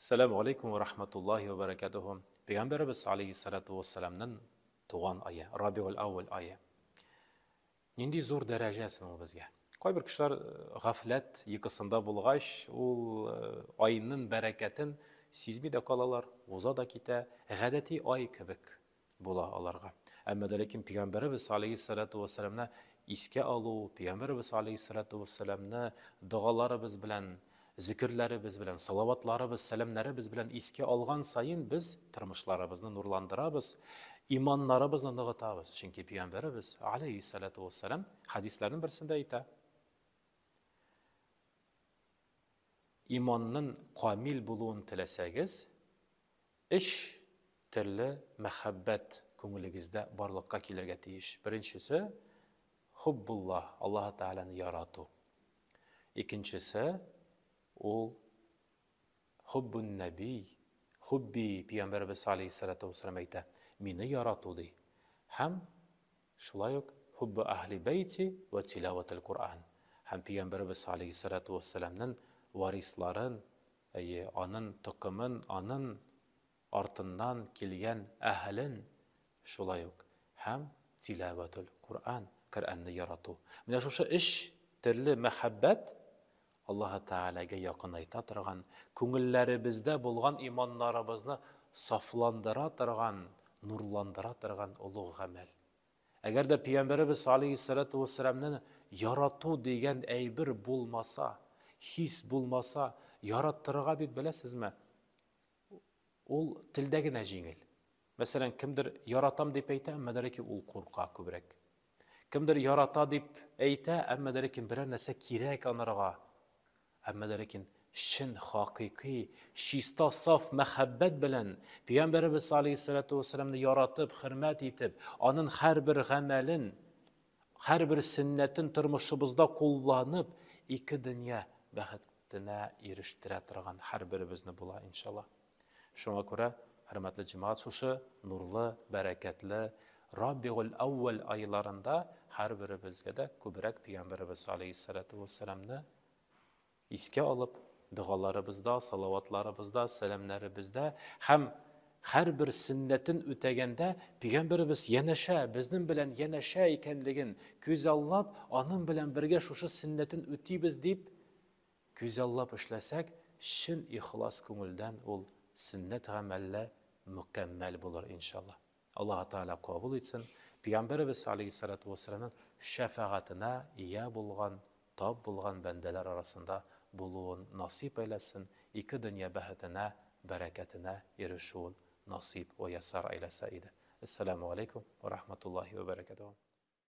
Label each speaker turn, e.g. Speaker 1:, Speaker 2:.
Speaker 1: Сәләмү алейкум вә рахматуллаһи вә бәрәкәтүһү. Пәйгамбәребез алейһиссалату вәссәламнын туган ае, Рабигуль әүвәл ае. Нинди зур дәрәҗә соң ул безгә? Кайбер кешеләр гафләт йокысында булгач, ул айнын бәрәкәтен сизми дә калалар, уза да китә, гадәти ай кебек була аларга. Әмма дә ләкин Пәйгамбәребез алейһиссалату вәссәламны искә алу, Пәйгамбәребез алейһиссалату вәссәламны догаларыбыз белән, зикерләребез белән, салаватларыбыз, сәламнәребез белән искә алган саен без тормышларыбызны нурландырабыз, иманнарыбызны ныгытабыз. Чөнки Пәйгамбәребез алейһиссалату вәссәлам хәдисләрнең берсендә әйтә, Иманның камил булуын теләсәгез, Өч төрле мәхәббәт күңелегездә барлыкка килергә тиеш. Беренчесе, хуббуллаһ, Аллаһы Тәгаләне ярату. Икенчесе, ул хуббун нәби, хубби, пәйгамбәребез алейһиссалату вассалам әйтә, мине ярату ди. Һәм шулай ук хуббу әһли бәйти вә тилаватул Куръан. Һәм пәйгамбәребез алейһиссалату вассаламның варисларын Әйе, анын токымын, анын артыннан килгән әһелен шулай ук һәм тиләвәтүл Коръән, Коръәнне ярату. Менә шушы өч төрле мәхәббәт Аллаһы Тәгаләгә якынайта торган, күңелләребездә булган иманнарыбызны сафландыра торган, нурландыра торган олуг гамәл. Әгәр дә Пәйгамбәребез алейһиссалату вәссәламны ярату дигән әйбер булмаса, хис булмаса, яраттырырга бит беләсезме, ул телдә генә җиңел. Мәсәлән, кемдер яратам дип әйтә, әмма дә ләкин ул курка күбрәк. Кемдер ярата дип әйтә, әмма дә ләкин берәр нәрсә кирәк анарга. Әмма дә ләкин чын хакыйкый, чиста саф мәхәббәт белән Пәйгамбәребез алейһиссалату вәссәламны яратып, хөрмәт итеп, анын һәрбер гамәлен, һәрбер сөннәтен тормышыбызда кулланып, ике дөнья бәхетенә ирештерә торган һәрберебезне була, иншалла. Шуңа күрә, хөрмәтле җәмәгать, шушы нурлы, бәрәкәтле Рабигуль әүвәл айларында һәрберебезгә дә күбрәк Пәйгамбәребез алейһиссалату вәссәламны искә алып, догаларыбызда, салаватларыбызда, сәламнәребездә һәм һәрбер сөннәтен үтәгәндә Пәйгамбәребез янәшә, безнең белән янәшә икәнлеген күзаллап, аның белән бергә шушы сөннәтен үтибез дип күзаллап эшләсәк, чын ихлас күңелдән ул сөннәт гамәлле мөкәммәл булыр, иншалла. Аллаһы Тәгалә кабул итсен, Пәйгамбәребез алейһиссалату вәссәламның шәфәгатенә ия булган, тап булган бәндәләр арасында булуын насыйп әйләсен, ике дөнья бәхетенә, бәрәкәтенә ирешүен насыйп вә яссар әйләсә иде. Әссәламү галәйкүм вә рахматуллаһи вә бәрәкәтүһү.